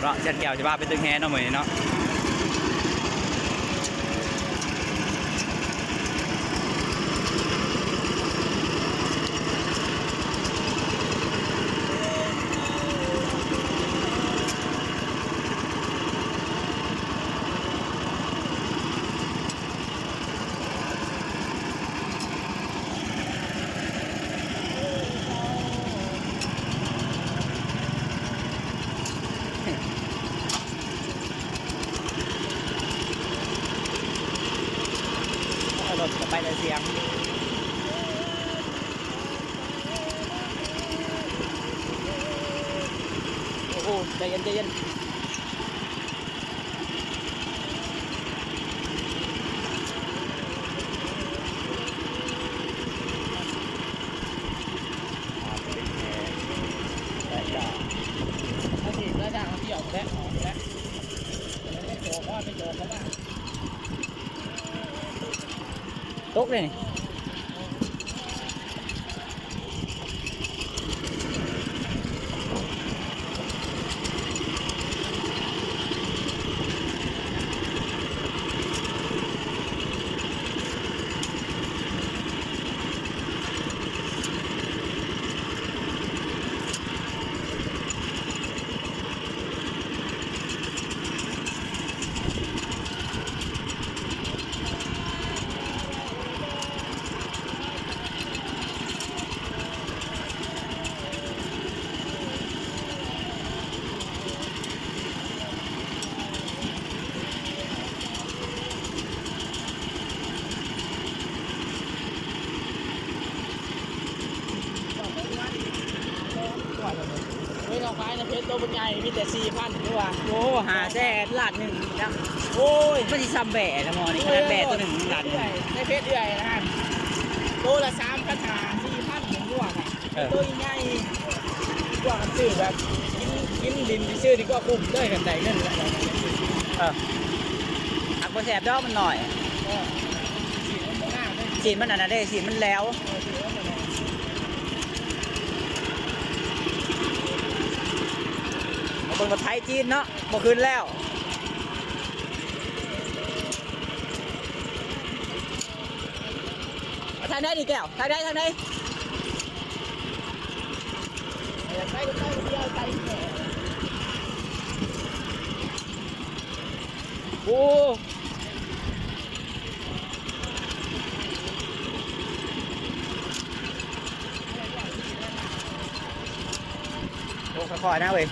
ເນາະ ແຊນແກ້ວຊິພາໄປຕຶກແຫເນາະ ມື້ນີ້ເນາະ. ເອີ ລົດກະໄປແຕ່ສຽງ. ໂອ້ໂຫ ໃຈເຢັນ ໃຈເຢັນ. ຕົກເລີຍນີ້. ເຮີຍ ເຮົາຂາຍໃນເພຈໂຕບັກໃຫຍ່ມີແຕ່ສີ່ພັນ ຫຼືວ່າ ໂອ້ ຫ້າແສນ ລ້ານໜຶ່ງນະ. ໂອ້ຍ ມັນຊິຊ່ຳແບ້ລະໝໍນີ້ ຂະໜາດແບ້ໂຕໜຶ່ງລ້ານໜຶ່ງ. ໃນເພຈເອື້ອຍນະ ໂຕລະສາມພັນຫ້າ ສີ່ພັນ ເປັນງົວນະ. ເອີ ໂຕໃຫຍ່ ພວກຊື້ແບບກິນ ກິນຫຼິ້ນຊື່ໆ ດີກວ່າ ຄຸ້ມເລີຍ ຄັນໄດ້ເງິນແລ້ວ. ເອີ ຫາກບໍ່ແຊບດອກ ມັນໜ້ອຍ. ເອີ ຊີ້ນມັນອັນນັ້ນເດ້ ຊີ້ນມັນແຫຼວ. ເອີ ຊີ້ນມັນແຫຼວ. ມາເບິ່ງລົດໄຖຈີນເນາະ ບໍ່ຂຶ້ນແລ້ວ. ທາງໃດນີ້ແກ້ວ? ທາງໃດ? ທາງໃດ? ໂອ້ ໂອ້ ຄ່ອຍໆ ນະເວີຍ.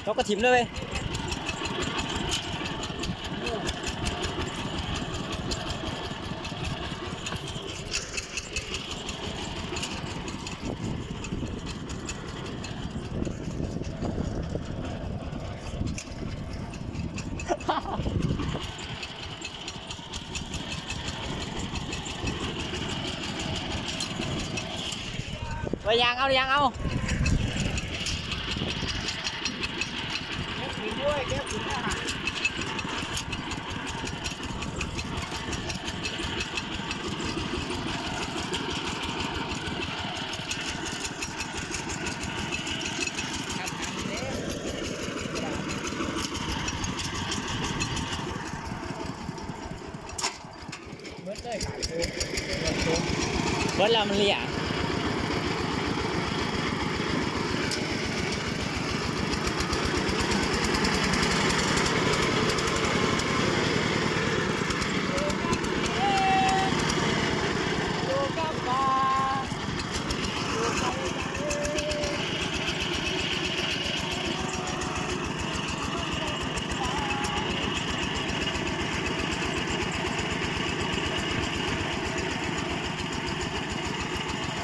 ຕົກກະຖິ້ມເລີຍເວີຍ. ໄປຍ່າງເອົາ ຍ່າງເອົາ. ເບິດເລີຍຂາຍໂຄ ເບິດແລ້ວມັນເລຍ. ໂ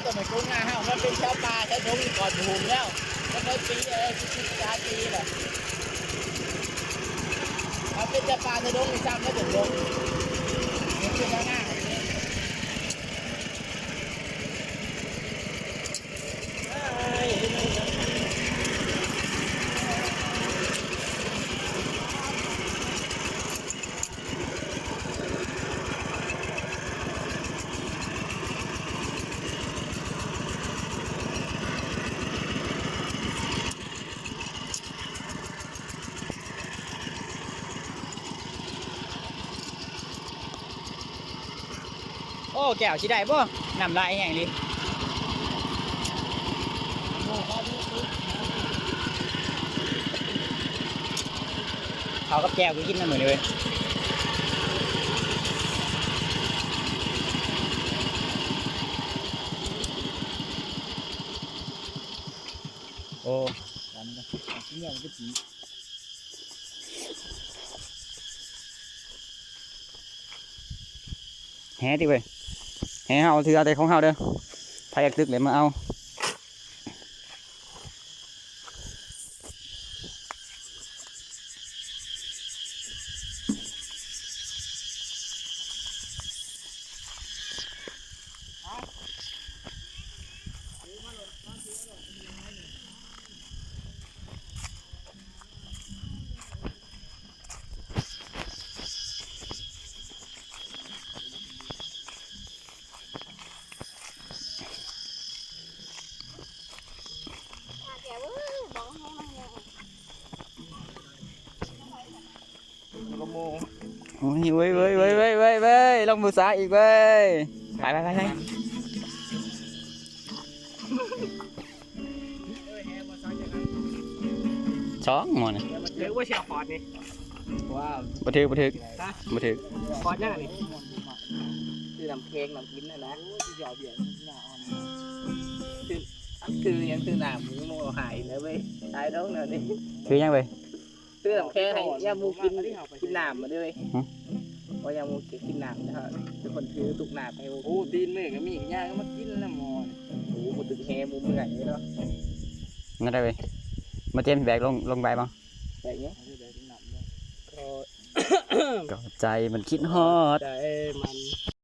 ຕ້ອງໄປຄົ້ນຫາເຮົາ ມັນເປັນຊາວປ່າຊາວດົງກ່ອນຜູ້ຮູ້ແລ້ວ ມັນໄດ້ປີ ເອີ ສິບ ສິບກວ່າປີແລ້ວ ມັນເປັນຊາວປ່າຊາວດົງນີ້ຊ້ຳແລ້ວ ເປັນດົງ ເປັນຊາວນາ. ໂອ້ ແກ້ວຊິໄດ້ບໍ່? ນ້ຳຫຼາຍແຮງອີ່ຫຼີ. ເຂົ້າກັບແຈ່ວກໍກິນນຳມື້ນີ້ເວີຍ. ໂອ້ ຕຳເນາະ ກິນແລ້ວມັນກໍຊິ ແຫຕິເວີຍ ແຫເຮົາຖືເອົາແຕ່ຂອງເຮົາເດີ ໃຜຢາກຕຶກແຫຼະມາເອົາ. ໂອ້ຍ ເວີຍ ເວີຍ ເວີຍ ລອງບູຊາອີກເວີຍ ໄປ ໄປ ໄປ ໄປ ສອງໝໍນີ້ ຖືກບໍ່ ເຊຍຄອດນີ້? ບໍ່ຖືກ ບໍ່ຖືກ ຮະ? ບໍ່ຖືກ ຄອດຫຍັງອັນນີ້? ຄືນ້ຳແຂງນ້ຳກິນຫັ້ນນະ ຄືເອົາເບຍ ຄື ຄືຫຍັງ ຄືນ້ຳ ມີໝູ່ເອົາໃຫ້ແລ້ວເວີຍ ຕາຍດອກແນວນີ້ ຄືຫຍັງເວີຍ? ຊື້ນ້ຳແຂງໃຫ້ຍາມໝູກິນ ກິນນ້ຳມາເດີຍ ຫຶ? ວ່າຍາມໝູກິນ ກິນນ້ຳເດີ ເປັນຄົນຖືຕຸກນ້ຳໃຫ້ໝູ. ໂອ້ ຕີນມື້ກໍມີ ຍ່າງມາກິນນຳໝໍນີ້. ໂອ້ ບໍ່ຕຶກແຮໝູເມື່ອຍເນາະ. ນັ້ນໄດ້ເວີຍ ມາເຕຍມແບກລົງ ລົງໄປບໍ່? ແບກຫຍັງ? ກໍ ກໍໃຈມັນຄິດຮອດ ໃຈມັນ.